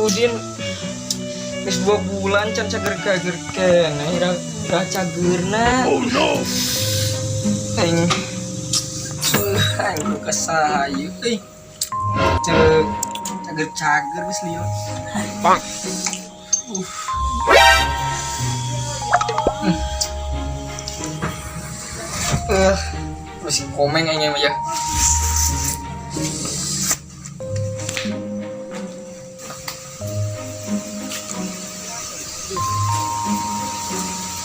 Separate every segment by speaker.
Speaker 1: Udin geus 2 bulan can cager-cager keneh ira ira cageurna. Oh no. Aing aing kudu ka saha ieu euy. Cek cager-cager geus lieur.
Speaker 2: Bang.
Speaker 1: Masih komeng aing mah ya.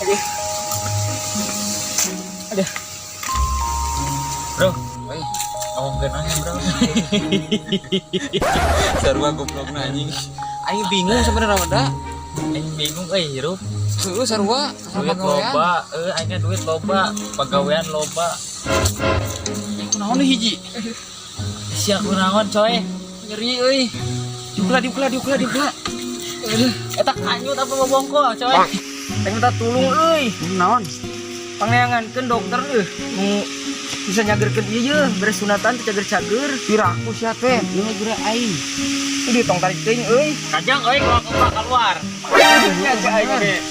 Speaker 1: Aduh. Aduh.
Speaker 3: Bro, woi, ngomong aja, bro.
Speaker 4: Sarua goblokna anjing. Aing bingung sebenarnya da.
Speaker 3: Aing bingung euy hirup.
Speaker 4: Heueuh sarua,
Speaker 3: Duit loba, euy aingnya duit loba, pagawean loba.
Speaker 4: Kunaon nih hiji?
Speaker 3: Sia kunaon coy?
Speaker 4: Nyeri euy. Diukla diukla diukla diukla.
Speaker 3: Eta kanyut apa bobongkol coy?
Speaker 1: Aing minta tulung euy.
Speaker 4: Naon?
Speaker 1: Pangneangankeun dokter euy nu bisa nyagerkeun ieu ye, beres sunatan teu cager-cager.
Speaker 4: Piraku sia teh, nu geura aing.
Speaker 1: Ini tong tarik teuing euy.
Speaker 3: Kajang euy keluar keluar.
Speaker 1: Ngaja aing oge.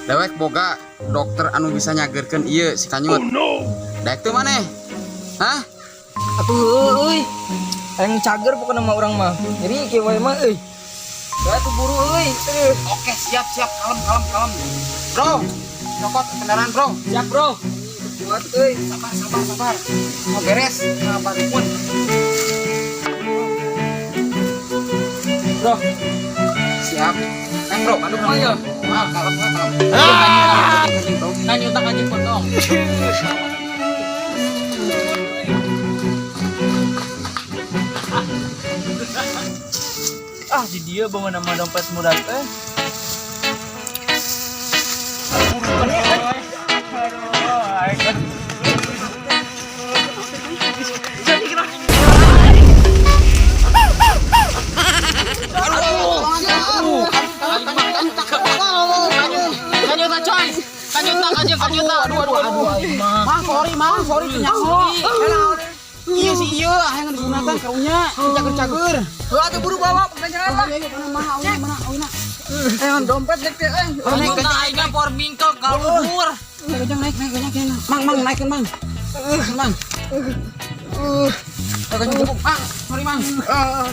Speaker 4: Dewek boga dokter anu bisa nyagerkeun ieu si kanyut. Oh no. Daek teu maneh? Hah?
Speaker 1: Atuh heueuh euy. Aing cager pokona mah urang mah. Nyeri kieu wae mah euy. Da atuh buru euy. Aduh.
Speaker 4: Oke, siap siap, kalem kalem kalem. Bro, cokot kendaraan, bro.
Speaker 1: Siap, Bro. Kuat euy.
Speaker 4: Sabar sabar sabar. Mau beres, apa pun.
Speaker 1: Bro,
Speaker 4: Siap. Bro, aduh
Speaker 1: mah ya.
Speaker 4: Maaf, kalem kalem.
Speaker 3: Ah!
Speaker 4: Kanyut, bro.
Speaker 3: Kanyut kanyut potong.
Speaker 1: Ah, di dia bawa nama dompet murah teh.
Speaker 3: Kanyut coy. Kanyut kanyut kanyut. Aduh aduh aduh.
Speaker 4: Mang, sorry, mang, sorry, sorry. Iya sih iya, hayang disunatan karunya, cager-cager.
Speaker 1: Heuh atuh buru bawa pengajaran lah.
Speaker 4: Ayo, mana mana awina, mana awina.
Speaker 1: Eh, dompet dek teh euy.
Speaker 4: Naik,
Speaker 3: Kanyut aing por bingkel ka luhur.
Speaker 4: Gajang naik, naik, gajang, naik. Mang, mang, naikin, mang. Mang. Gajang cukup, mang. Sorry, mang.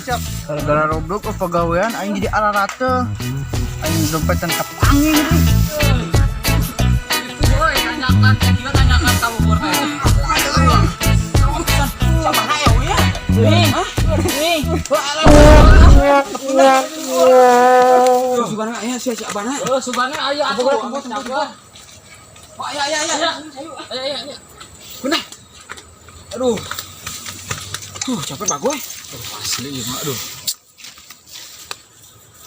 Speaker 1: Siap. Gara-gara roblok ke pegawaian aing jadi ararate. Aing dompet can kapanggih gitu.
Speaker 3: Woi, tanyakan gila tanyakan ka luhur teh.
Speaker 4: Sabar ya, ya.
Speaker 3: Nih, nih.
Speaker 4: Subana aya sia sia abana.
Speaker 3: Oh, subana aya atuh.
Speaker 4: Oh, aya aya aya.
Speaker 3: Ayo ayo ayo.
Speaker 4: Benar. Aduh. Tuh, capek bagoy.
Speaker 3: Asli ieu mah aduh.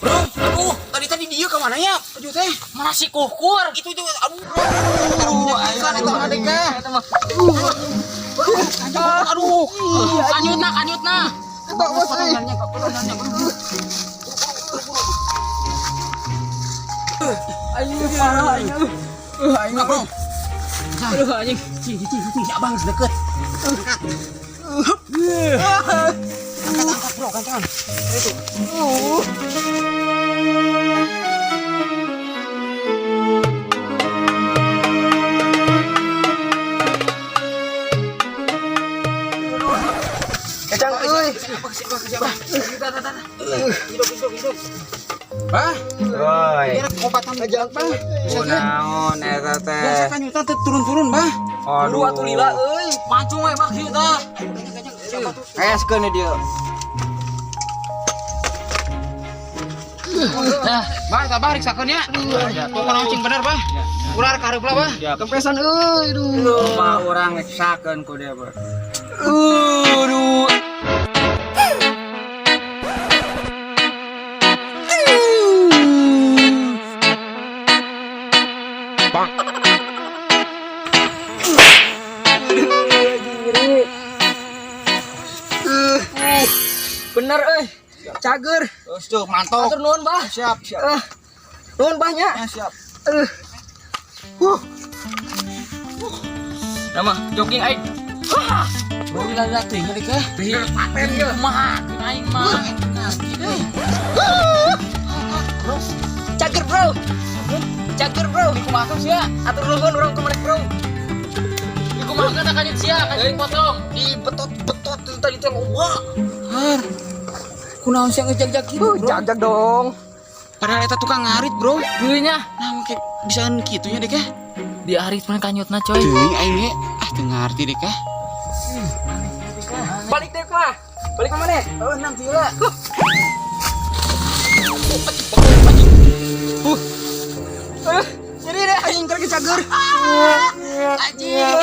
Speaker 4: Bro, aduh, tadi tadi dia ke mana ya? Aduh teh.
Speaker 3: Mana si kukur?
Speaker 4: Itu itu aduh. Aduh, aduh, aduh, aduh.
Speaker 3: Kanyutna, kanyutna.
Speaker 1: Bos euy. Aing parah aing. Aing
Speaker 4: Enggak, bro.
Speaker 1: Aduh anjing.
Speaker 4: Cing, cing, cing, si abang deket. Angkat. Angkat, angkat, bro, angkat. Itu.
Speaker 1: Kacang euy.
Speaker 4: Siapa, siapa, siapa? Hidup, hidup, hidup. Bah,
Speaker 1: Woi.
Speaker 4: ini obatan
Speaker 1: Kajang bah.
Speaker 4: Kunaon eta teh? Biasa kanyutan teh turun-turun, bah.
Speaker 1: Aduh atuh lila euy.
Speaker 3: Mancung we bak kieu tah.
Speaker 1: Eskeun dia.
Speaker 3: Nah,
Speaker 4: Bah, sabar riksakeun ya. Tuh kunaon cing bener, bah. Ular kareup lah, bah.
Speaker 1: Kempesan euy aduh.
Speaker 2: Mah urang ngeksakeun ku dia, Bro.
Speaker 1: Aduh. Bener euy. Cager.
Speaker 4: Terus tuh, mantap.
Speaker 1: Atur nuhun, Bah.
Speaker 4: Siap, siap.
Speaker 1: Nuhun Bah nya.
Speaker 4: Siap.
Speaker 1: Nama jogging aing.
Speaker 4: Bro, lila teuing kali kah?
Speaker 3: paten ieu mah, aing mah.
Speaker 4: Huh.
Speaker 3: Assalamualaikum sia.
Speaker 1: Atur nuhun urang ke mana, Bro?
Speaker 3: Di kumaha kata kanyut sia, kanyut potong.
Speaker 1: Di betot-betot itu tadi teh loba.
Speaker 4: Har. Kunaon sia ngejag-jag kitu, Bro?
Speaker 1: Jag-jag dong.
Speaker 4: Padahal eta tukang ngarit, Bro.
Speaker 3: Deunya
Speaker 4: Nah, make bisaan kitu nya dek ya.
Speaker 3: Diarit mana kanyutna, coy.
Speaker 4: Teuing aing ge ah teu ngarti dek ya.
Speaker 1: Balik deh mah. Balik ke mana?
Speaker 2: Oh, nanti lah.
Speaker 1: Eh, nyeri deh aing keur cager.
Speaker 4: Anjing.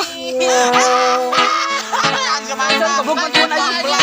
Speaker 1: Goblok bantuan aing.